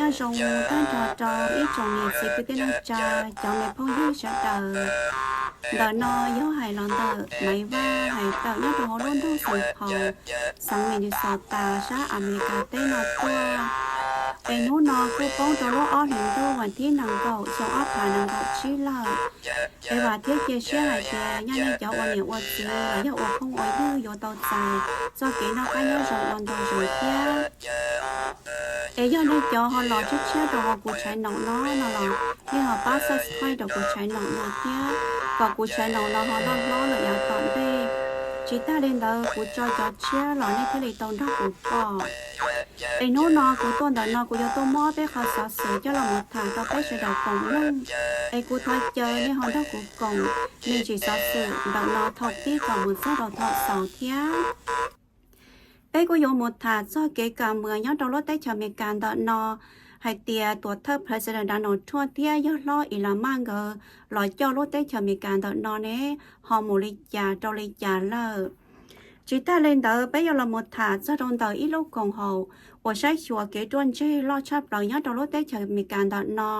Nyob zoo tag nrho rau ib tsoom niam txiv kwv tij neej tsa, cov me phooj ywg sawv daws. Ntawm no yog hais los ntawm Maiv Vaj hais tawm nyob rau hauv lub nroog Saint Paul, xeev Minnesota sab Amelikas teb no tuaj. Es hnub no kuj poob rau lub ob hlis ntuj vas thib nees nkaum xyoo ob phav nees nkaum tsib lawm. Es vam thiab cia siab hais tias nej cov ua niam ua txiv los yog ua phooj ua ywg yuav tau txais txoj kev noj qab nyob zoo ua ntau zus thiab. Es yog nej cov ho los tshiab tshiab rau hauv kuv channel no no los nej ho pab subscribe rau kuv channel no thiab, kom kuv channel no ho loj hlob lawm yav tom ntej. Tsis tag li ntawd kuv tso cov tshiab los nej thiaj li tau nrog kuv pom. Es hnub no kuv tuaj ntawm no kuv yuav tuaj muab peb qhov xov xwm coj los mus tham rau peb sawv daws koom mloog. Es kuv thov caw nej ho nrog kuv koom me ntsis xov xwm ntawm no thaum pib kom mus txog rau thaum xaus thiab. Peb kuj yuav mus tham txog kev kam muas nyob rau lub teb chaws Amelikas ntawm no hais tias tuam thawj President Donald Trump thiab yawg hlob Elon Musk nkawd los coj lub teb chaws Amelikas ntawm no ne ho mus li cas rau li cas lawm. Tsis tag li ntawd peb yuav los mus tham txog rau ntawm ib lub koom haum uas saib xyuas kev ruaj ntseg loj tshaj plaws nyob rau lub teb chaws Amelikas ntawm no.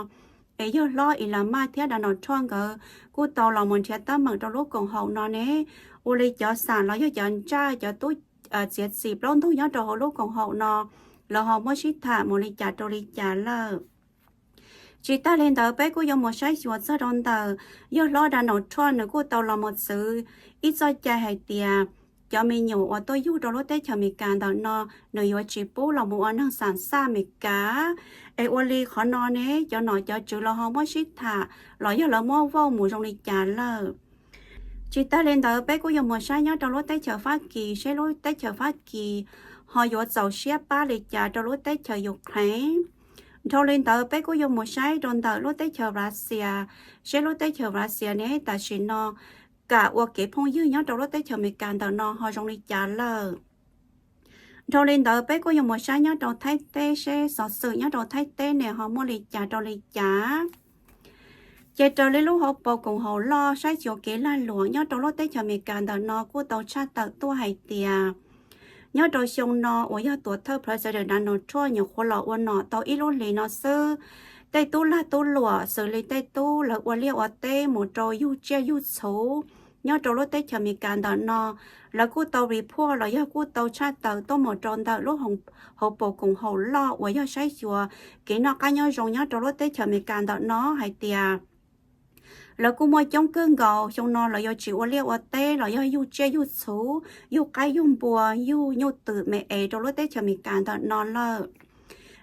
Es yawg hlob Elon Musk thiab Donald Trump nkawd kuj tau los mus nrhiav teeb meem rau lub koom haum no ne, ua li cov xam los yog cov ntsaj cov tub txiav txim plaub ntug nyob rau hauv lub koom haum no, lawv ho muab sib tham mus li cas rau li cas lawm. Tsis tag li ntawd peb kuj yuav mus saib xyuas txog rau ntawm yawg hlob Donald Trump nws kuj tau los mus txwv ib txoj cai hais tias cov me nyuam uas tuaj yug rau lub teb chaws Amelikas ntawm no nws yuav tsis pub los mus ua neeg xam xaj Amelikas. Es ua li qhov no ne cov nom cov tswv los ho muab sib tham los yog lawv muab vote mus zoo li cas lawm. Tsis tag li ntawd peb kuj yuav mus saib nyob rau lub teb chaws Fab Kis seb lub teb chaws Fab Kis ho yuav txaus siab pab li cas rau lub teb chaws Ukraine. Dhau li ntawd peb kuj yuav mus saib rau ntawm lub teb chaws Russia seb lub teb chaws Russia ne tam sim no kam ua kev phooj ywg nyob rau lub teb chaws Amelikas ntawm no ho zoo li cas lawm. Dhau li ntawd peb kuj yuav mus saib nyob rau Thaib teb seb xov xwm nyob rau Thaib teb ne ho muaj li cas rau li cas. Ces raws li lub hauv paus koom haum loj saib xyuas kev lag luam nyob rau lub teb chaws Amelikas ntawm no kuj tau tshaj tawm tuaj hais tias nyob rau xyoo no uas yog tuam thawj President Donald Trump nyuam qhuav los ua nom tau ib lub hlis no xwb, tej tub lag tub luam xws li tej tub lawv ua liaj ua teb mus rau yug tsiaj yug txhu nyob rau lub teb chaws Amelikas ntawm no, lawv kuj tau report los yog kuj tau tshaj tawm tuaj mus rau ntawm lub hauv paus koom haum loj uas yog saib xyuas kev noj qab nyob zoo nyob rau lub teb chaws Amelikas ntawm no hais tias lawv kuj muaj coob kawg nkaus xyoo no lawv yuav tsis ua liaj ua teb los yog yug tsiaj yug txhu, yug qaib yug npua, yug nyuj twm me es rau lub teb chaws Amelikas ntawm no lawm.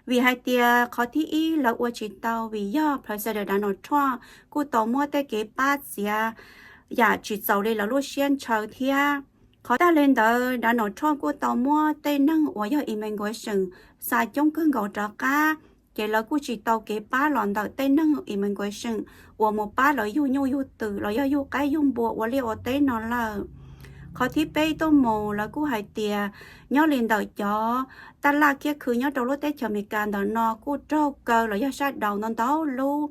Vim hais tias qhov thib ib lawv ua tsis tau vim yog President Donald Trump kuj tau muab tej kev pab txiav yam tsis txaus li lawv lub siab ntshaw thiab. Qhov tag li ntawd Donald Trump kuj tau muab tej neeg uas yog immigration xa coob kawg nkaus rov qab, ces lawv kuj tsis tau kev pab los ntawm tej neeg immigration uas mus pab lawv yug nyuj yug twm los yog yug qaib yug npua ua liaj ua teb no lawm. Qhov thib peb tuaj mus lawv kuj hais tias nyob li ntawm cov taj laj kiab khw nyob rau lub teb chaws Amelikas ntawm no kuj raug kaw los yog sab daus ntau ntau lub,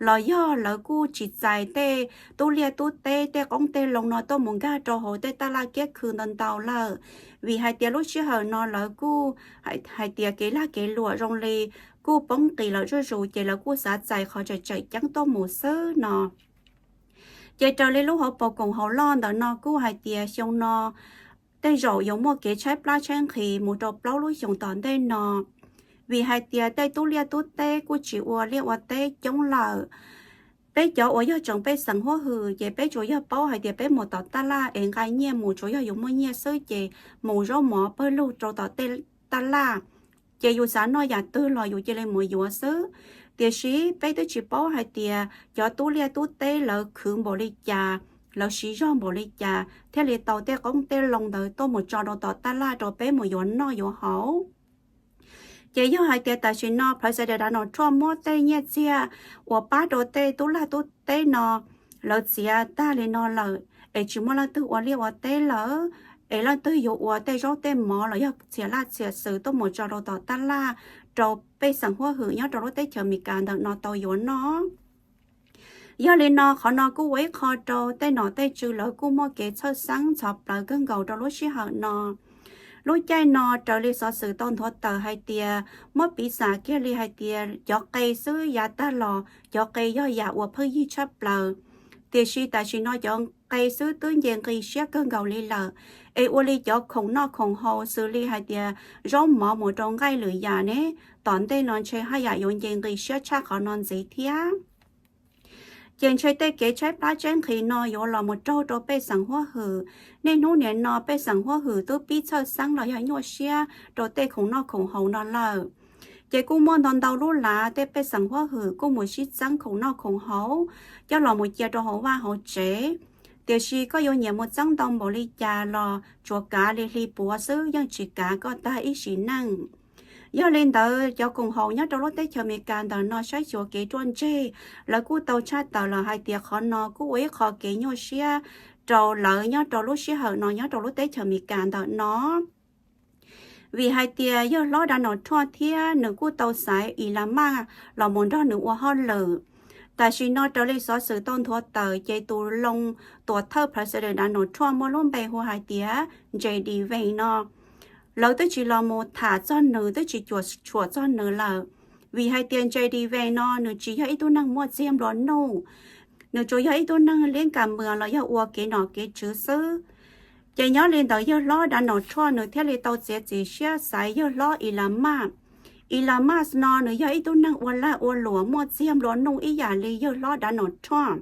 los yog lawv kuj tsis txais tej tub liaj tub teb tej qoob tej loo no tuaj mus nkag rau hauv tej taj laj kiab khw ntau ntau lawm. Vim hais tias lub sij hawm no lawv kuj hais tias kev lag kev luam zoo li kuj poob qis lawm zuj zus ces lawv kuj xav txais qhov tseem tseem ceeb tuaj mus xwb no. Ces raws li lub hauv paus koom haum loj ntawm no kuj hais tias xyoo no tej zaum yuav muaj kev tshaib plab tshaib nqhis mus rau plaub lub xyoos tom ntej no, vim hais tias tej tub liaj tub teb kuj tsis ua liaj ua teb coob lawm. Peb cov uas yog tsoom pej xeem huab hwm ces peb tsuas yog paub hais tias peb mus tom taj laj es nqa nyiaj mus tsuas yog yuav muaj nyiaj xwb ces mus zaub mov pawg lug rau tom tej taj laj, ces yus xav noj yam twg los yus cia li mus yuav xwb. Tiam sis peb twb tsis paub hais tias cov tub liaj tub teb lawv khwv npaum li cas, lawv siv zog npaum li cas thiaj li tau tej qoob tej loo ntawd tuaj mus tso rau tom taj laj rau peb mus yuav noj yuav haus. Ces yog hais tias tam sim no President Donald Trump muab tej nyiaj txiag uas pab rau tej tub lag tub teb no lawv txiav tag li no lawm, es tsis muaj leej twg ua liaj ua teb lawm, es leej twg yuav ua tej zaub tej mov los yog txhia laj txhia xwm tuaj mus tso rau tom taj laj rau pej xeem huab hwm nyob rau lub teb chaws Amelikas ntawm no tau yuav noj? Yog li no qhov no kuj ua ib qho rau tej nom tej tswv lawv kuj muaj kev txhawj xeeb ntxhov plawv kawg nkaus rau lub sij hawm no. Lub caij no raws li xov xwm tau nthuav tawm hais tias muab piv xam kiag li hais tias cov qe xwb yav tag los cov qe yog yam uas pheej yig tshaj plaws, tiam sis tam sim no cov qe xwb twb nce nqi siab kawg nkaus li lawm. Es ua li cov khoom noj khoom haus xws li hais tias zaub mov mus rau nqaij lwm yam ne, tom ntej no ntshe haj yam yuav nce nqi siab tshaj qhov no ntxiv thiab. Ces ntshe tej kev tshaib plab tshaib nqhis no yuav los mus raug rau pej xeem huab hwm. Niaj hnub nim no pej xeem huab hwm twb pib txhawj xeeb los yog nyuaj siab rau tej khoom noj khoom haus no lawm. Ces kuj muaj ntau ntau lub lav tej pej xeem huab hwm kuj mus sib txeeb khoom noj khoom haus coj los mus cia rau hauv vaj hauv tsev. Tiam sis koj yuav nyiam mus txeeb ntau npaum li cas los tsuas kav li hli puav xwb, yeej tsis kav koj tag ib sim neej. Yog li ntawd cov koom haum nyob rau lub teb chaws Amelikas ntawm no saib xyuas kev ruaj ntseg, lawv kuj tau tshaj tawm los hais tias qhov no kuj ua ib qho kev nyuaj siab rau lawv nyob rau lub sij hawm no nyob rau lub teb chaws Amelikas ntawm no. Vim hais tias yawg hlob Donald Trump thiab nws kuj tau xaiv Elon Musk los mus nrog nws ua hauj lwm. Tam sim no raws li xov xwm tau nthuav tawm ces tus loo tuam thawj President Donald Trump muaj lub npe hu hais tias J D Vance no, lawv twb tsis los mus tham txog nws, twb tsis cuam tshuam txog nws lawm. Vim hais tias J D Vance no nws tsis yog ib tug neeg muaj txiag nplua nuj, nws tsuas yog ib tug neeg liab kas mws los yog ua kev nom kev tswv xwb. Ces nyob li ntawd yawg hlob Donald Trump nws thiaj li tau txiav txim siab xaiv yawg hlob Elon Musk. Elon Musk no nws yog ib tug neeg ua lag ua luam muaj txiag nplua nuj ib yam li yawg hlob Donald Trump.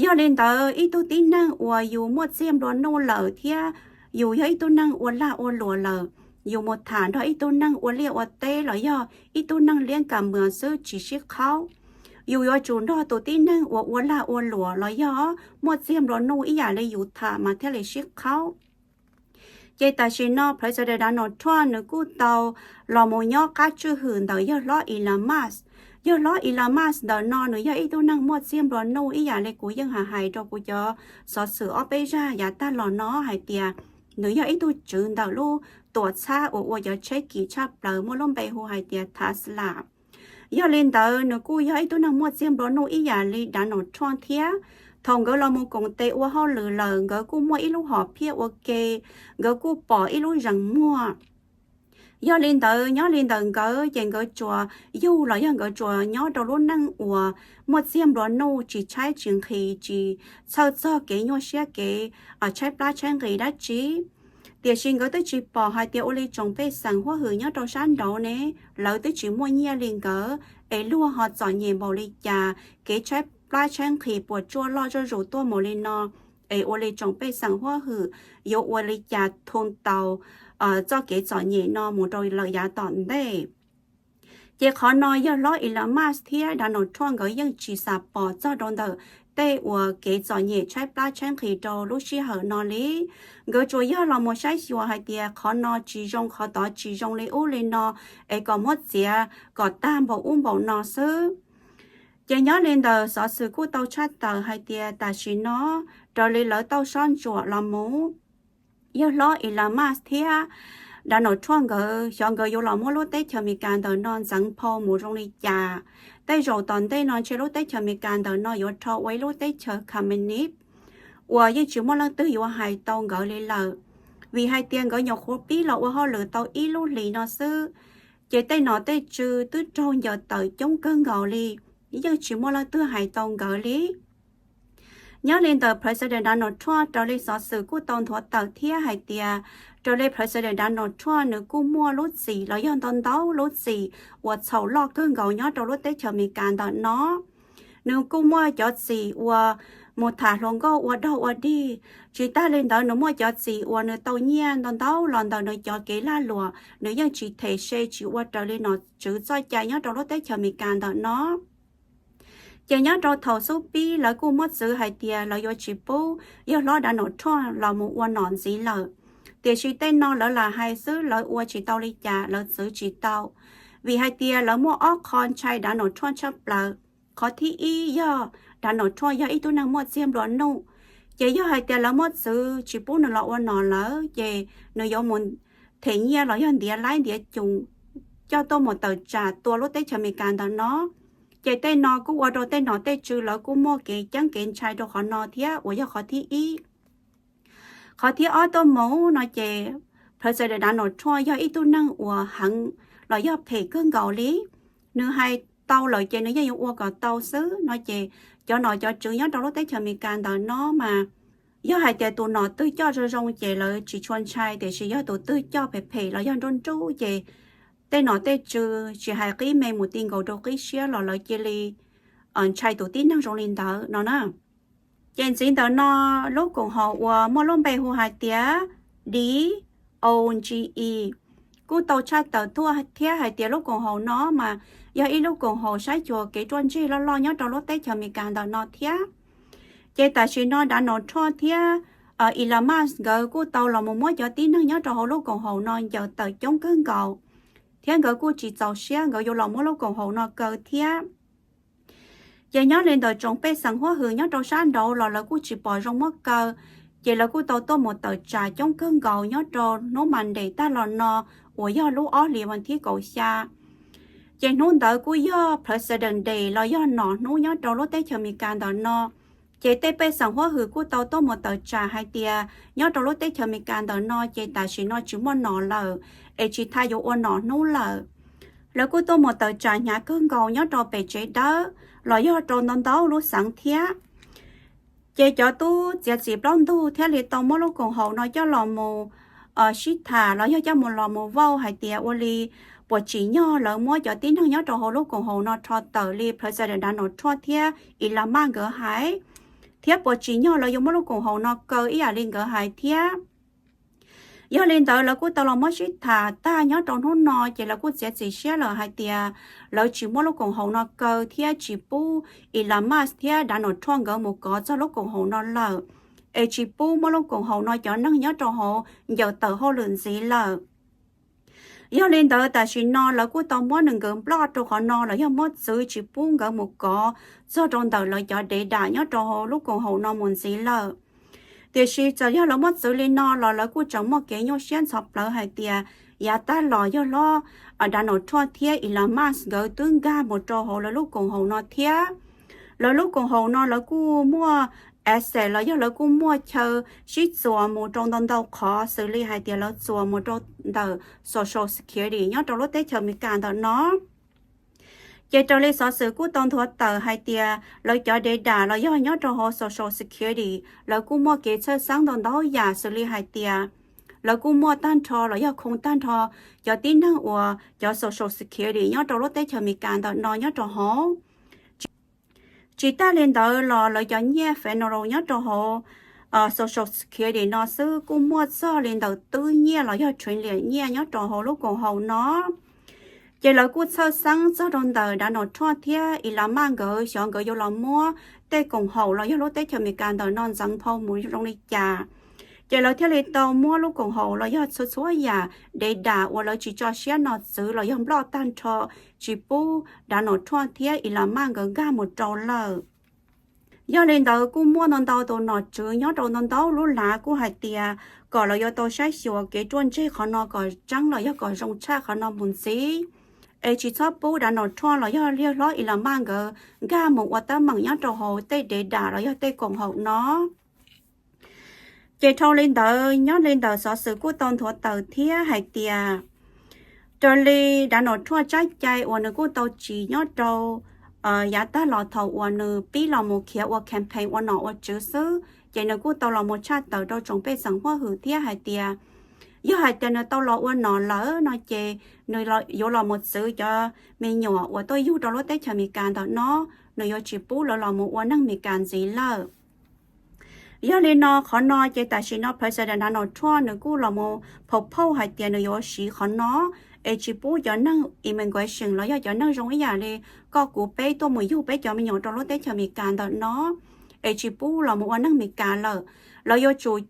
Yog li ntawd ib tug tib neeg uas yus muaj txiag nplua nuj lawm thiab yus yog ib tug neeg ua lag ua luam lawm, yus mus tham nrog ib tug neeg ua liaj ua teb los yog ib tug neeg liab kas mws xwb tsis sib qhaub. Yus yuav tsum nrog tus tib neeg uas ua lag ua luam los yog muaj txiag nplua nuj ib yam li yus tham mas thiaj li sib qhaub. Ces tam sim no President Donald Trump nws kuj tau los mus nyob qab tswj hwm ntawm yawg hlob Elon Musk. Yawg hlob Elon Musk ntawm no nws yog ib tug neeg muaj txiag nplua nuj ib yam li kuv yeej hais hais rau kuv cov xov xwm ob peb zaj yav tag los no hais tias nws yog ib tug tswv ntawm lub tuam txhab uas ua cov tsheb kim tshaj plaws muaj lub npe hu hais tias Tesla. Yog li ntawd nws kuj yog ib tug neeg muaj txiag nplua nuj ib yam li Donald Trump thiab. Thaum nkawd los mus koom tes ua hauj lwm lawm nkawd kuj muaj ib lub hom phiaj ua ke, nkawd kuj pom ib lub zeem muag. Yog li ntawd nyob li ntawm nkawd ces nkawd tsuas yug los yog nkawd tsuas nyob rau lub neej uas muaj txiag nplua nuj tsis tshaib tsis nqhis tsis txhawj txog kev nyuaj siab kev tshaib plab tshaib nqhis dab tsi. Tiam sis nkawd twb tsis pom hais tias ua li tsoom pej xeem huab hwm nyob rau sab nraud ne, lawv twb tsis muaj nyiaj li nkawd, es luag ho txom nyem npaum li cas, kev tshaib plab tshaib nqhis puas tsuaj loj zuj zus tuaj mus li no, es ua li tsoom pej xeem huab hwm yuav ua li cas thu tau txoj kev txom nyem no mus rau lawm yav tom ntej. Ces qhov no yawg hlob Elon Musk thiab Donald Trump nkawd yeej tsis xam pom txog rau ntawm tej uas kev txom nyem tshaib plab tshaib nqhis rau lub sij hawm no li. Nkawd tsuas yog los mus saib xyuas hais tias qhov no tsis zoo qhov tod tsis zoo li ub li no, es kom muab txiav kom tag npaum ub npaum no xwb. Ces nyob li ntawd xov xwm kuj tau tshaj tawm hais tias tam sim no raws li lawv tau soj ntsuam los mus, yawg hlob Elon Musk thiab Donald Trump nkawd xyov nkawd yuav los muab lub teb chaws Amelikas ntawm no ntxeev phau mus zoo li cas. Tej zaum tom ntej no ntshe lub teb chaws Amelikas ntawm no yuav rho ua ib lub teb chaws communist uas yeej tsis muaj leej twg yuav hais tau nkawd li lawm. Vim hais tias nkawd nyuam qhuav pib los ua hauj lwm tau ib lub hlis no xwb, ces tej nom tej tswv twb raug ncaws tawm coob kawg nkaus li, yeej tsis muaj leej twg hais tau nkawd li. Nyob li ntawm President Donald Trump raws li xov xwm kuj tau nthuav tawm thiab hais tias raws li President Donald Trump nws kuj muaj lub txim los yog ntau ntau lub txim uas txhaum loj kawg nkaus nyob rau lub teb chaws Amelikas ntawm no. Nws kuj muaj cov txim uas mus tham hluas nkauj ua dog ua dig, tsis tag li ntawd nws muaj cov txim uas nws tau nyiaj ntau ntau los ntawm nws cov kev lag luam, nws yeej tsis them se tsis ua raws li nom tswv txoj cai nyob rau lub teb chaws Amelikas ntawm no. Ces nyob rau thaum xub pib lawv kuj muab txwv hais tias lawv yuav tsis pub yawg hlob Donald Trump los mus ua nom ntxiv lawm. Tiam sis tej no lawv lam hais xwb, lawv ua tsis tau li cas, lawv txwv tsis tau. Vim hais tias lawv muaj ob qho ntshai Donald Trump tshaj plaws. Qhov thib ib yog Donald Trump yog ib tug neeg muaj txiag nplua nuj, ces yog hais tias lawv muab txwv tsis pub nws los ua nom lawm ces nws yuav mus them nyiaj los yog ntiav laib ntiav coos coj tuaj mus tawm tsam tua lub teb chaws Amelikas ntawm no. Ces tej no kuj ua rau tej nom tej tswv lawv kuj muaj kev ceeb kev ntshai rau qhov no thiab uas yog qhov thib ib. Qhov thib ob tuaj mus no ces President Donald Trump yog ib tug neeg uas heev los yog phem kawg nkaus li. Nws hais tau lawm ces nws yeej yuav ua kom tau xwb no ces cov nom cov tswv nyob rau lub teb chaws Amelikas ntawm no mas yog hais tias tus nom twg coj zoo zoo ces lawv tsis tshua ntshai, tiam sis yog tus twg coj phem phem los yog nruj nruj ces tej nom tej tswv tsis hais qib me mus ti nkaus rau qib siab los lawv cia li ntshai tus tib neeg zoo li ntawd no na. Ces ntxiv ntawm no lub koom haum uas muaj lub npe hu hais tias D O G E kuj tau tshaj tawm tuaj thiab hais tias lub koom haum no mas yog ib lub koom haum saib xyuas kev ruaj ntseg loj loj nyob rau lub teb chaws Amelikas ntawm no thiab. Ces tam sim no Donald Trump thiab Elon Musk nkawd kuj tau los mus muab cov tib neeg nyob rau hauv lub koom haum no ncaws tawm coob kawg nkaus, thiab nkawd kuj tsis txaus siab, nkawd yuav los muab lub koom haum no kaw thiab. Ces nyob li ntawm tsoom pej xeem huab hwm nyob rau sab nraud los lawv kuj tsis pom zoo muab kaw, ces lawv kuj tau tuaj mus tawm tsam coob kawg nkaus nyob rau hnub Monday tag los no uas yog lub ob hlis vas thib kaum xya. Ces hnub ntawd kuj yog President Day los yog nom hnub nyob rau lub teb chaws Amelikas ntawm no. Ces tej pej xeem huab hwm kuj tau tuaj mus tawm tsam hais tias nyob rau lub teb chaws Amelikas ntawm no ces tam sim no tsis muaj nom lawm, es tsis tas yuav ua nom hnub lawm. Lawv kuj tuaj mus tawm tsam hnyav kawg nkaus nyob rau pem tsev dawb los yog rau ntau ntau lub xeev thiab. Ces cov tub txiav txim plaub ntug thiaj li tau muab lub koom haum no coj los mus sib tham los yog coj mus los mus vauj hais tias ua li puas tsim nyog lawv muab cov tib neeg nyob rau hauv lub koom haum no rho tawm li President Donald Trump thiab Elon Musk nkawd hais, thiab puas tsim nyog lawv yuav muab lub koom haum no kaw ib yam li nkawd hais thiab. Yog li ntawd lawv kuj tau los muab sib tham tag nyob rau hnub no ces lawv kuj txiav txim siab lawm hais tias lawv tsis muab lub koom haum no kaw thiab tsis pub Elon Musk thiab Donald Trump nkawd mus kov txog lub koom haum no lawm, es tsis pub muab lub koom haum no cov neeg nyob rau hauv ncaws tawm hauj lwm ntxiv lawm. Yog li ntawd tam sim no lawv kuj tau muab nws nkawd nploj rau qhov no los yog muab txwv tsis pub nkawd mus kov txog rau ntawm lawv cov dev dam nyob rau hauv lub koom haum no mus ntxiv lawm. Tiam sis txawm yog lawv muab txwv li no los lawv kuj tseem muaj kev nyuaj siab ntxhov plawv hais tias yav tag los yog hlob Donald Trump thiab Elon Musk nkawd twb nkag mus rau hauv lawv lub koom haum no thiab. Lawv lub koom haum no lawv kuj muaj asset los yog lawv kuj muaj chaw sib txuas mus rau ntau ntau qhov xws li hais tias lawv txuas mus rau ntawm Social Security nyob rau lub teb chaws Amelikas ntawm no. Ces raws li xov xwm kuj tau nthuav tawm hais tias lawv cov dev dam los yog nyob rau hauv Social Security lawv kuj muaj kev txhawj xeeb ntau ntau yam xws li hais tias lawv kuj muaj tag nrho los yog khoo tag nrho cov tib neeg uas cov Social Security nyob rau lub teb chaws Amelikas ntawm no nyob rau hauv. Tsis tas li ntawd los lawv cov nyiaj funeral nyob rau hauv Social Security no xwb kuj muaj txog li ntawm twb nyiaj los yog trillion nyiaj nyob rau hauv lub koom haum no. Ces lawv kuj txhawj xeeb txog rau ntawm Donald Trump thiab Elon Musk nkawd xyov nkawd yuav los muab tej koom haum los yog lub teb chaws Amelikas ntawm no ntxeev phau mus zoo li cas. Ces lawv thiaj li tau muab lub koom haum los yog txhua txhua yam dev dam uas lawv tsis tso siab no txwv los yog nploj tag nrho, tsis pub Donald Trump thiab Elon Musk nkawd nkag mus rau lawm. Yog li ntawd kuj muaj ntau ntau tus nom tswv nyob rau ntau ntau lub lav kuj hais tias kom lawv yuav tau saib xyuas kev ruaj ntseg qhov no kom tseeb los yog kom zoo tshaj qhov no mus ntxiv, es tsis txhob pub Donald Trump los yog hlob Elon Musk nkawd nkag mus ua teeb meem nyob rau hauv tej dev dam los yog tej koom haum no. Ces dhau li ntawd nyob li ntawm xov xwm kuj tau nthuav tawm thiab hais tias raws li Donald Trump tsab cai uas nws kuj tau tsim nyob rau yav tag los thaum uas nws pib los mus khiav ua campaign ua nom ua tswv xwb, ces nws kuj tau los mus tshaj tawm rau tsoom pej xeem huab hwm thiab hais tias yog hais tias nws tau los ua nom lawm no ces nws yuav los mus txwv cov me nyuam uas tuaj yug rau lub teb chaws Amelikas ntawm no, nws yuav tsis pub lawv los mus ua neeg Amelikas ntxiv lawm. Yog li no qhov no ces tam sim no President Donald Trump nws kuj los mus phauj phauj hais tias nws yuav siv qhov no es tsis pub cov neeg immigration los yog cov neeg zoo ib yam li koj kuv peb tuaj mus yug peb cov me nyuam rau lub teb chaws Amelikas ntawm no, es tsis pub los mus ua neeg Amelikas lawm. Lawv yuav tsum,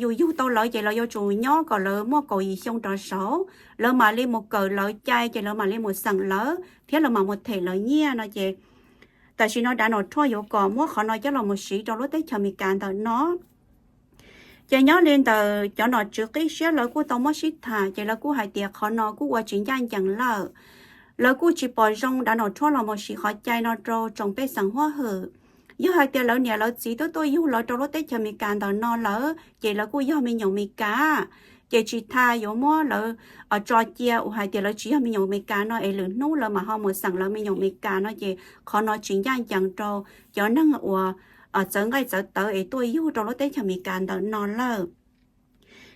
yus yug tau lawv ces lawv yuav tsum nyob kom lawv muaj kaum yim xyoo rov saud, lawv mam li mus kawm lawv cai ces lawv mam li mus xeem lawv thiab lawv mam mus them lawv nyiaj no ces tam sim no Donald Trump yuav kom muab qhov no coj los mus siv rau lub teb chaws Amelikas ntawm no. Ces nyob li ntawm cov nom tswv qib siab lawv kuj tau muab sib tham ces lawv kuj hais tias qhov no kuj ua tsis ncaj ncees lawm. Lawv kuj tsis pom zoo Donald Trump los mus siv qhov cai no rau tsoom pej xeem huab hwm. Yog hais tias lawv niam lawv txiv twb tuaj yug lawv rau lub teb chaws Amelikas ntawm no lawm ces lawv kuj yog me nyuam Amelikas, ces tsis tas yuav muab lawv tso cia uas hais tias lawv tsis yog me nyuam Amelikas no es lwm hnub lawv mam ho mus xeem lawv me nyuam Amelikas no ces qhov no tsis ncaj ncees rau cov neeg uas txawv nqaij txawv tawv es tuaj yug rau lub teb chaws Amelikas ntawm no lawm.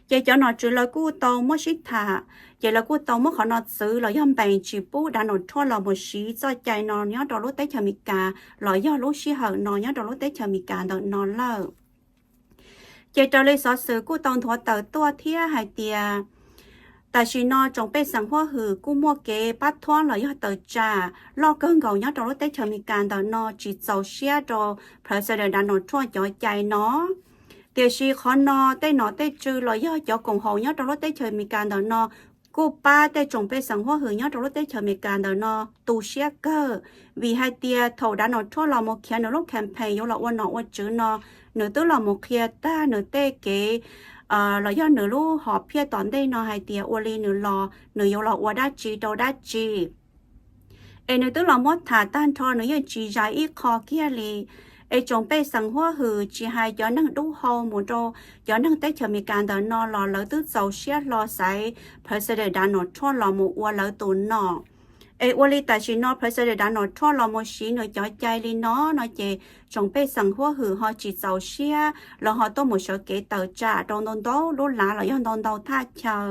Ces cov nom tswv lawv kuj tau muab sib tham, ces lawv kuj tau muab qhov no txwv los yog npees tsis pub Donald Trump los mus siv txoj cai no nyob rau lub teb chaws Amelikas los yog lub sij hawm no nyob rau lub teb chaws Amelikas ntawm no lawm. Ces raws li xov xwm kuj tau nthuav tawm tuaj thiab hais tias tam sim no tsoom pej xeem huab hwm kuj muaj kev pab thuab los yog tawm tsam loj kawg nkaus nyob rau lub teb chaws Amelikas ntawm no tsis txaus siab rau President Donald Trump cov cai no. Tiam sis qhov no tej nom tej tswv los yog cov koom haum nyob rau lub teb chaws Amelikas ntawm no kuj pab tej tsoom pej xeem huab hwm nyob rau lub teb chaws Amelikas ntawm no tu siab kawg, vim hais tias thaum Donald Trump los mus khiav nws lub campaign yuav los ua nom ua tswv no, nws twb los mus qhia tag nws tej kev los yog nws lub hom phiaj tom ntej no hais tias ua li nws los nws yuav los ua dab tsi rau dab tsi. Es nws twb los muab tham tag nrho nws yeej tsis zais ib qho kiag li. Es tsoom pej xeem huab hwm tsis hais cov neeg dub hau mus rau cov neeg teb chaws Amelikas ntawm no los lawv twb txaus siab hlo xaiv President Donald Trump los mus ua lawv tus nom. Es ua li tam sim no President Donald Trump los mus siv nws cov cai li no no ces tsoom pej xeem huab hwm ho tsis txaus siab, lawv ho tuaj mus sawv kev tawm tsam rau ntau ntau lub lav los yog ntau ntau thaj chaw.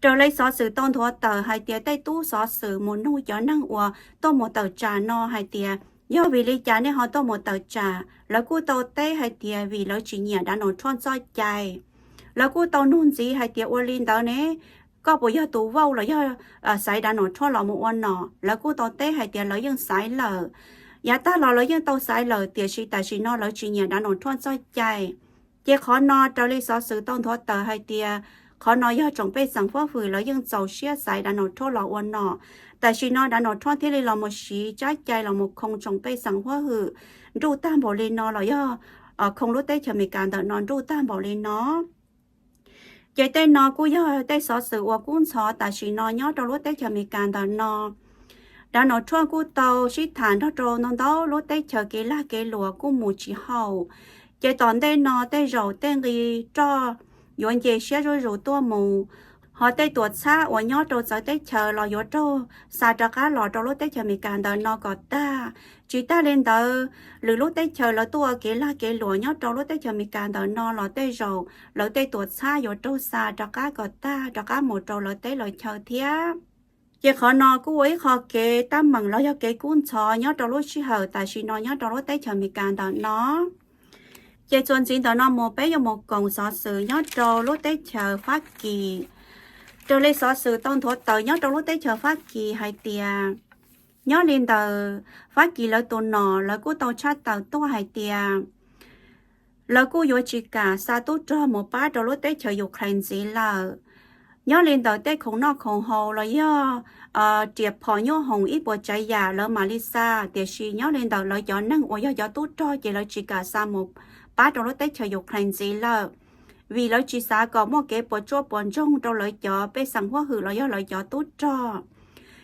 Raws li xov xwm tau nthuav tawm hais tias tej tub xov xwm mus nug cov neeg uas tuaj mus tawm tsam no hais tias yog vim li cas nej ho tuaj mus tawm tsam, lawv kuj tau teb hais tias vim lawv tsis nyiam Donald Trump txoj cai. Lawv kuj tau nug ntxiv hais tias ua li ntawd ne, koj puas yog tus vote los yog xaiv Donald Trump los mus ua nom? Lawv kuj tau teb hais tias lawv yeej xaiv lawm. Yav tag los lawv yeej tau xaiv lawm tiam sis tam sim no lawv tsis nyiam Donald Trump txoj cai. Ces qhov no raws li xov xwm tau nthuav tawm hais tias qhov no yog tsoom pej xeem huab hwm lawv yeej txaus siab xaiv Donald Trump los ua nom. Tam sim no Donald Trump thiaj li los mus siv tsab cai los mus khoo tsoom pej xeem huab hwm nruj tag npaum li no los yog khoo lub teb chaws Amelikas ntawm no nruj tag npaum li no. Ces tej no kuj yog tej xov xwm uas kub ntxhov tam sim no nyob rau lub teb chaws Amelikas ntawm no. Donald Trump kuj tau sib tham nrog rau ntau ntau lub teb chaws kev lag kev luam kuj mus tsis haum. Ces tom ntej no tej zaum tej nqi roj yuav nce siab zuj zus tuaj mus, ho tej tuam txhab uas nyob rau txawv teb chaws los yuav raug xa rov qab los rau lub teb chaws Amelikas ntawm no kom tag. Tsis tag li ntawd, lwm lub teb chaws lawv tuaj ua kev lag kev luam nyob rau lub teb chaws Amelikas ntawm no los tej zaum lawv tej tuam txhab yuav raug xa rov qab kom tag rov qab mus rau lawv teb lawv chaw thiab. Ces qhov no kuj ua ib qho kev tab meeg los yog kev kub ntxhov nyob rau lub sij hawm tam sim no nyob rau lub teb chaws Amelikas ntawm no. Ces txuas ntxiv ntawm no mus peb yuav mus koom xov xwm nyob rau lub teb chaws Fab Kis. Raws li xov xwm tau nthuav tawm nyob rau lub teb chaws Fab Kis hais tias nyob li ntawm Fab Kis lawv tus nom lawv kuj tau tshaj tawm tuaj hais tias lawv kuj yuav tsis kam xa tub rog mus pab rau lub teb chaws Ukraine ntxiv lawm. Nyob li ntawm tej khoom noj khoom haus los yog riam phom nyuaj hoom ib puas tsav yam lawv mam li xa, tiam sis nyob li ntawm lawv cov neeg uas yog cov tub rog ces lawv tsis kam xa mus pab rau lub teb chaws Ukraine ntxiv lawm, vim lawv tsis xav kom muaj kev puas tsuaj puas ntsoog rau lawv cov pej xeem huab hwm los yog lawv cov tub rog.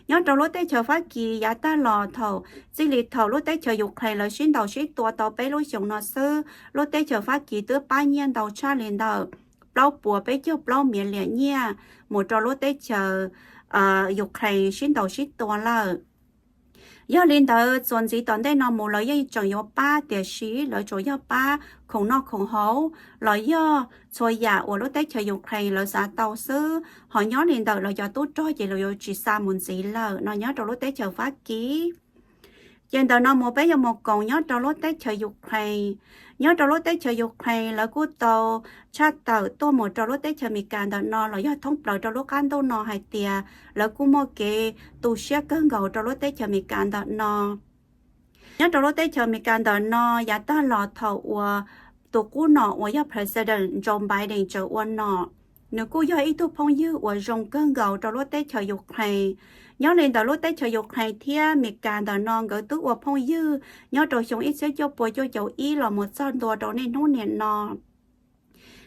Nyob rau lub teb chaws Fab Kis yav tag los thaum txij li thaum lub teb chaws Ukraine lawv sib ntaus sib tua tau peb lub xyoos no xwb, lub teb chaws Fab Kis twb pab nyiaj ntau tshaj li ntawm plaub puas peb caug plaub million nyiaj mus rau lub teb chaws Ukraine sib ntaus sib tua lawm. Yog li ntawd txuas ntxiv tom ntej no mus lawv yeej tseem yuav pab, tiam sis lawv tsuas yog pab khoom noj khoom haus los yog txhua yam uas lub teb chaws Ukraine lawv xav tau xwb, ho nyob li ntawm lawv cov tub rog ces lawv yuav tsis xa mus ntxiv lawm no nyob rau lub teb chaws Fab Kis. Ces ntawm no mus peb yuav mus koom nyob rau lub teb chaws Ukraine. Nyob rau lub teb chaws Ukraine lawv kuj tau tshaj tawm tuaj mus rau lub teb chaws Amelikas ntawm no los yog thoob plaws rau lub qab ntuj no hais tias lawv kuj muaj kev tu siab kawg nkaus rau lub teb chaws Amelikas ntawm no. Nyob rau lub teb chaws Amelikas ntawm no yav tag los thaum uas tus qub nom uas yog President Joe Biden tseem ua nom, nws kuj yog ib tug phooj ywg uas zoo kawg nkaus rau lub teb chaws Ukraine. Nyob li ntawm lub teb chaws Ukraine thiab Amelikas ntawm no nkawd twb ua phooj ywg nyob rau xyoo ib txhiab cuaj pua cuaj caum ib los mus txog ntua rau niaj hnub niam no.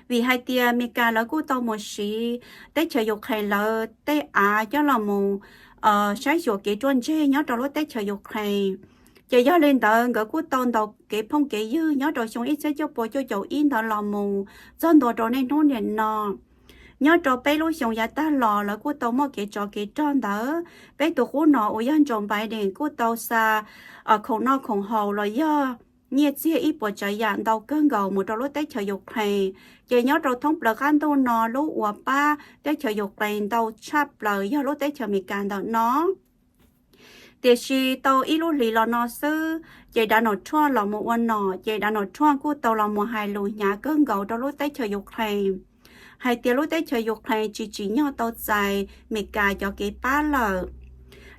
Vim hais tias Amelikas lawv kuj tau mus siv teb chaws Ukraine lawv tej av coj los mus saib xyuas kev ruaj ntseg nyob rau lub teb chaws Ukraine. Ces yog li ntawd nkawd kuj tau ntaus kev phooj kev ywg nyob rau xyoo ib txhiab cuaj pua cuaj caum ib ntawd los mus txog ntua rau niaj hnub niam no. Nyob rau peb lub xyoo yav tag los lawv kuj tau muaj kev tsov kev rog ntawd. Peb tus qub nom uas yog Joe Biden kuj tau xa khoom noj khoom haus los yog nyiaj txiag ib puas tsav yam ntau kawg nkaus mus rau lub teb chaws Ukraine. Ces nyob rau thoob plaws qab ntuj no lub uas pab teb chaws Ukraine ntau tshaj plaws yog lub teb chaws Amelikas ntawm no. Tiam sis tau ib lub hlis los no xwb, ces Donald Trump los mus ua nom, ces Donald Trump kuj tau los mus hais lus hnyav kawg nkaus rau lub teb chaws Ukraine hais tias lub teb chaws Ukraine tsis tsim nyog tau txais Amelikas cov kev pab lawm.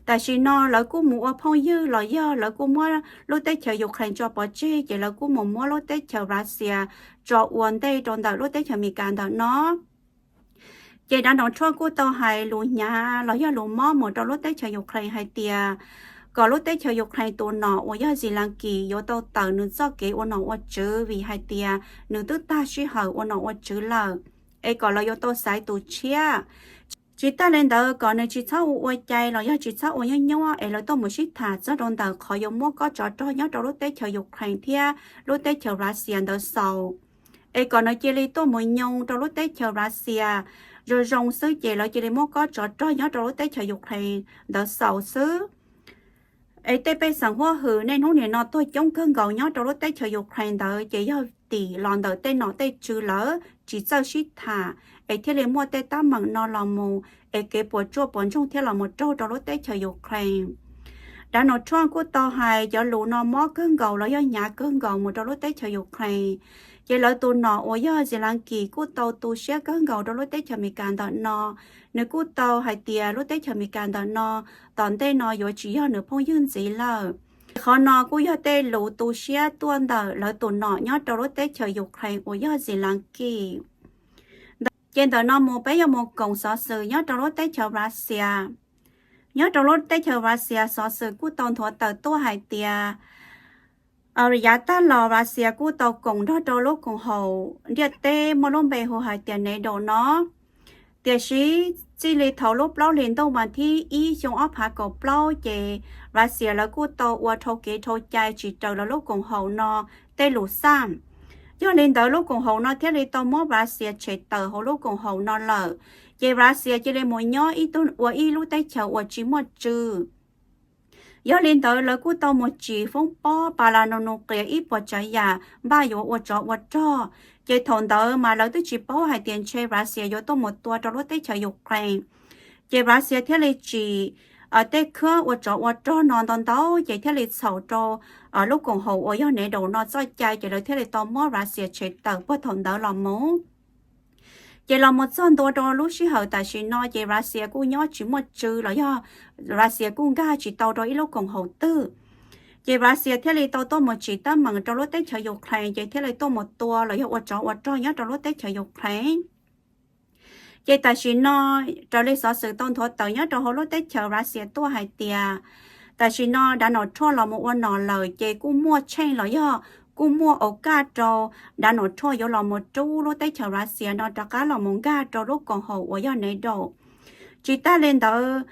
Tam sim no lawv kuj mus ua phooj ywg los yog lawv kuj muab lub teb chaws Ukraine tso pov tseg, ces lawv kuj mus muab lub teb chaws Russia tso ua ntej rau ntawm lub teb chaws Amelikas ntawm no. Ces Donald Trump kuj tau hais lus hnyav los yog lus mob mus rau lub teb chaws Ukraine hais tias kom lub teb chaws Ukraine tus nom uas yog Zelensky yuav tau tawm nws txoj kev ua nom ua tswv, vim hais tias nws twb tag sij hawm ua nom ua tswv lawm, es kom lawv yuav tau xaiv tus tshiab. Tsis tag li ntawd, kom nws tsis txhob ua ua cai los yog tsis txhob ua nyuaj nyuaj es lawv tuaj mus sib tham txog rau ntawm qhov yuav muab kob tsov rog nyob rau lub teb chaws Ukraine thiab lub teb chaws Russia ntawd xaus, es kom nws cia li tuaj mus nyoo rau lub teb chaws Russia zoo zoo xwb, ces lawv cia li muab kob tsov rog nyob rau lub teb chaws Ukraine ntawd xaus xwb. Es tej pej xeem huab hwm nej hnub nim no tuag coob kawg nkaus nyob rau lub teb chaws Ukraine ntawd ces yog tim los ntawm tej nom tej tswv lawv tsis txawj sib tham, es thiaj li muaj tej teeb meem no los mus, es kev puas tsuaj puas ntsoog thiaj los mus raug rau lub teb chaws Ukraine. Donald Trump kuj tau hais cov lus no mob kawg nkaus los yog hnyav kawg nkaus mus rau lub teb chaws Ukraine. Ces lawv tus nom uas yog Zelensky kuj tau tu siab kawg nkaus rau lub teb chaws Amelikas ntawm no. Nws kuj tau hais tias lub teb chaws Amelikas ntawm no tom ntej no yuav tsis yog nws phooj ywg ntxiv lawm. Qhov no kuj yog tej lus tu siab tuaj ntawm lawv tus nom nyob rau lub teb chaws Ukraine uas yog Zelensky. Ces ntawm no mus peb yuav mus koom xov xwm nyob rau lub teb chaws Russia. Nyob rau lub teb chaws Russia xov xwm kuj tau nthuav tawm tuaj hais tias yav tag los Russia kuj tau koom nrog rau lub koom haum ntiaj teb muaj lub npe hu hais tias NATO no. Tiam sis txij li thaum lub plaub hlis ntuj mas thib ib xyoo ob phav kaum plaub ces Russia lawv kuj tau ua dhau kev dhau cai tsis raws lawv lub koom haum no tej lus xaj. Yog li ntawd lub koom haum no thiaj li tau muab Russia tshem tawm hauv lub koom haum no lawm. Ces Russia cia li mus nyob ib tug ua ib lub teb chaws uas tsis muaj tswv. Yog li ntawd lawv kuj tau mus tsim foob pob pas las nus nus qias ib puas tsav yam npaj yuav ua tsov ua rog. Ces thaum ntawd mas lawv twb tsis paub hais tias ntshe Russia yuav tuaj mus tua rau lub teb chaws Ukraine. Ces Russia thiaj li tsim tej khab ua tsov ua rog no ntau ntau ces thiaj li txhaum rau lub koom haum uas yog NATO no txoj cai ces lawv thiaj li tau muab Russia tshem tawm puag thaum ntawd los mus. Ces los mus txog ntua rau lub sij hawm tam sim no ces Russia kuj nyob tsis muaj tswv los yog Russia kuj nkag tsis tau rau ib lub koom haum twg. Ces Russia thiaj li tau tuaj mus tsim teeb meem rau lub teb chaws Ukraine ces thiaj li tuaj mus tua los yog ua tsov ua rog nyob rau lub teb chaws Ukraine. Ces tam sim no raws li xov xwm tau nthuav tawm nyob rau hauv lub teb chaws Russia tuaj hais tias tam sim no Donald Trump los mus ua nom lawm ces kuj muaj tsheej los yog kuj muaj au kaj rau Donald Trump yuav los mus rub lub teb chaws Russia no rov qab los mus nkag rau lub koom haum uas yog NATO. Tsis tag li ntawd,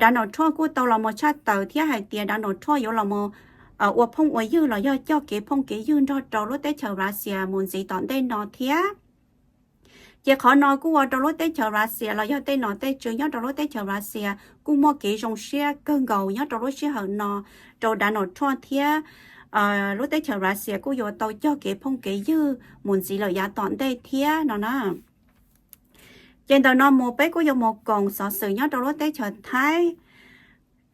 Donald Trump kuj tau los mus tshaj tawm thiab hais tias Donald Trump yuav los mus ua phooj ua ywg los yog cog kev phooj kev ywg nrog rau lub teb chaws Russia mus ntxiv tom ntej no thiab. Ces qhov no kuj ua rau lub teb chaws Russia los yog tej nom tej tswv nyob rau lub teb chaws Russia kuj muaj kev zoo siab kawg nkaus nyob rau lub sij hawm no rau Donald Trump thiab lub teb chaws Russia kuj yuav tau cog kev phooj kev ywg mus ntxiv lawm yav tom ntej thiab no na. Ces ntawm no mus peb kuj yuav mus koom xov xwm nyob rau lub teb chaws Thaib.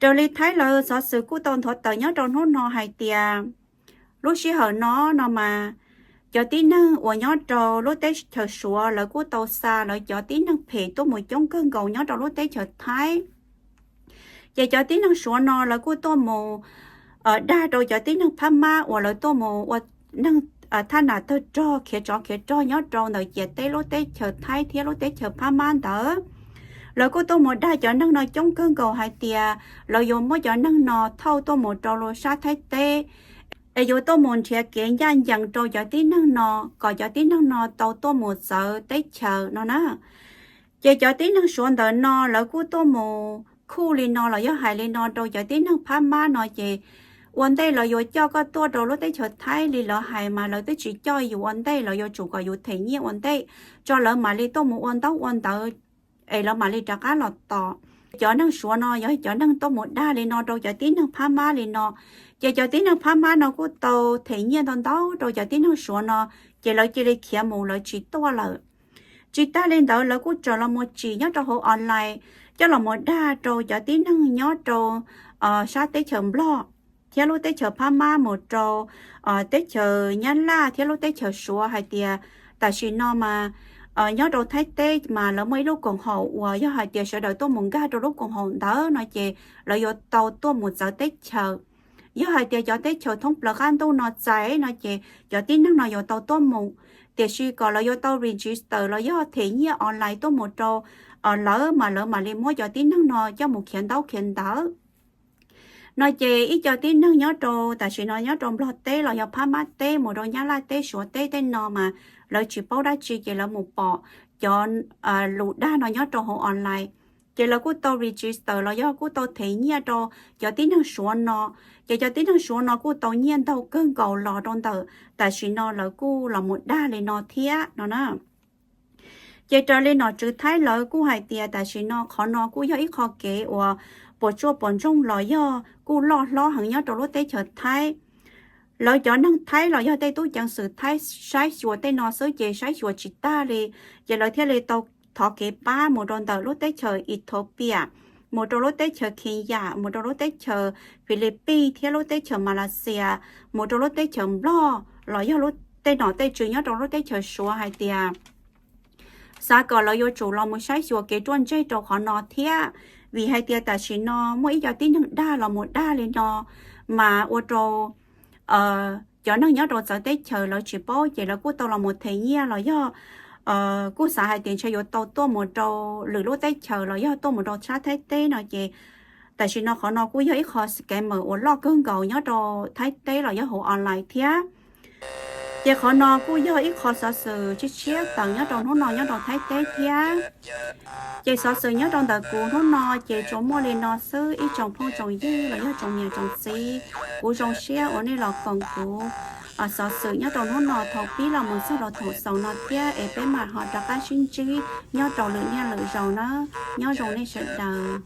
Raws li Thaib lawv xov xwm kuj tau nthuav tawm nyob rau hnub no hais tias lub sij hawm no no mas cov tib neeg uas nyob rau lub teb chaws Suav lawv kuj tau xa lawv cov tib neeg phem tuaj mus coob kawg nkaus nyob rau lub teb chaws Thaib. Ces cov tib neeg Suav no lawv kuj tuaj mus dag rau cov tib neeg Phab Mab uas lawv tuaj mus ua neeg thaj nam tawg rog khiav tsov khiav rog nyob rau ntawm ciam teb lub teb chaws Thaib thiab lub teb chaws Phab Mab ntawd. Lawv kuj tuaj mus dag cov neeg no coob kawg nkaus hais tias lawv yuav muab cov neeg no thauj tuaj mus rau lub sab Thaib teb es yuav tuaj mus nrhiav kev ncaj ncees rau cov tib neeg no kom cov tib neeg no tau tuaj mus txawv teb chaws no na. Ces cov tib neeg Suav ntawm no lawv kuj tuaj mus khuj li no los yog hais li no rau cov tib neeg Phab Mab no ces ua ntej lawv yuav coj koj tuaj rau lub teb chaws Thaib li lawv hais mas lawv twb tsis coj yus ua ntej, lawv yuav tsum kom yus them nyiaj ua ntej tso lawv mam li tuaj mus ua ntaub ua ntawv es lawv mam li rov qab los tos. Cov neeg Suav no yog cov neeg tuaj mus dag li no rau cov tib neeg phab mab li no, ces cov tib neeg phab mab no kuj tau them nyiaj ntau ntau rau cov tib neeg Suav no, ces lawv cia li khiav mus lawv tsis tuaj lawm. Tsis tag li ntawd lawv kuj tseem los mus tsim nyob rau hauv online coj los mus dag rau cov tib neeg nyob rau sab teb chaws Nplog thiab lub teb chaws phab mab mus rau teb chaws Nyab Laj thiab lub teb chaws Suav hais tias tam sim no mas nyob rau Thaib teb mas lawv muaj ib lub koom haum uas yog hais tias sawv daws tuaj mus nkag rau lub koom haum ntawd no ces lawv yuav tau tuaj mus txawv teb chaws. Yog hais tias cov teb chaws thoob plaws qab ntuj no txais no ces cov tib neeg no yuav tau tuaj mus, tiam sis kom lawv yuav tau register los yog them nyiaj online tuaj mus rau lawv mas lawv mam li muab cov tib neeg no coj mus khiav ntaub khiav ntawv no ces ib co tib neeg nyob rau tam sim no nyob rau Nplog teb los yog phab mab teb mus rau Nyab Laj teb Suav teb tej no mas lawv tsis paub dab tsi ces lawv mus pom cov lus dag no nyob rau hauv online, ces lawv kuj tau register los yog kuj tau them nyiaj rau cov tib neeg Suav no, ces cov tib neeg Suav no kuj tau nyiaj ntau kawg nkaus los rau ntawm tam sim no lawv kuj los mus dag li no thiab no na. Ces raws li nom tswv Thaib lawv kuj hais tias tam sim no qhov no kuj yog ib qho kev uas puas tsuaj puas ntsoog los yog kuj loj hlob heev nyob rau lub teb chaws Thaib. Lawv cov neeg Thaib los yog tej tub ceev xwm Thaib saib xyuas tej no xwb ces saib xyuas tsis tag li, ces lawv thiaj li tau thov kev pab mus rau ntawm lub teb chaws Ethiopia, mus rau lub teb chaws Kenya, mus rau lub teb chaws Philippines thiab lub teb chaws Malaysia, mus rau lub teb chaws Nplog los yog tej nom tej tswv nyob rau lub teb chaws Suav hais tias xav kom lawv yuav tsum los mus saib xyuas kev ruaj ntseg rau qhov no thiab, vim hais tias tam sim no muaj ib co tib neeg dag los mus dag li no mas ua rau cov neeg nyob rau txawv teb chaws lawv tsis paub ces lawv kuj tau los mus them nyiaj los yog kuj xav hais tias ntshe yuav tau tuaj mus rau lwm lub teb chaws los yog tuaj mus rau sab Thaib teb no ces tam sim no qhov no kuj yog ib qho scammer uas loj kawg nkaus nyob rau Thaib teb los yog hauv online thiab. Ces qhov no kuj yog ib qho xov xwm tshiab tshiab tawm nyob rau hnub no nyob rau Thaib teb thiab. Ces xov xwm nyob rau ntawm kuv hnub no ces tsuas muaj li no xwb ib tsoom phooj tsoom ywg los yog tsoom niam tsoom txiv. Kuv zoo siab uas nej los koom kuv xov xwm nyob rau hnub no thaum pib los mus txog rau thaum xaus no thiab es peb mam ho rov qab sib ntsib nyob rau lwm niaj lwm zaus na. Nyob zoo nej sawv daws.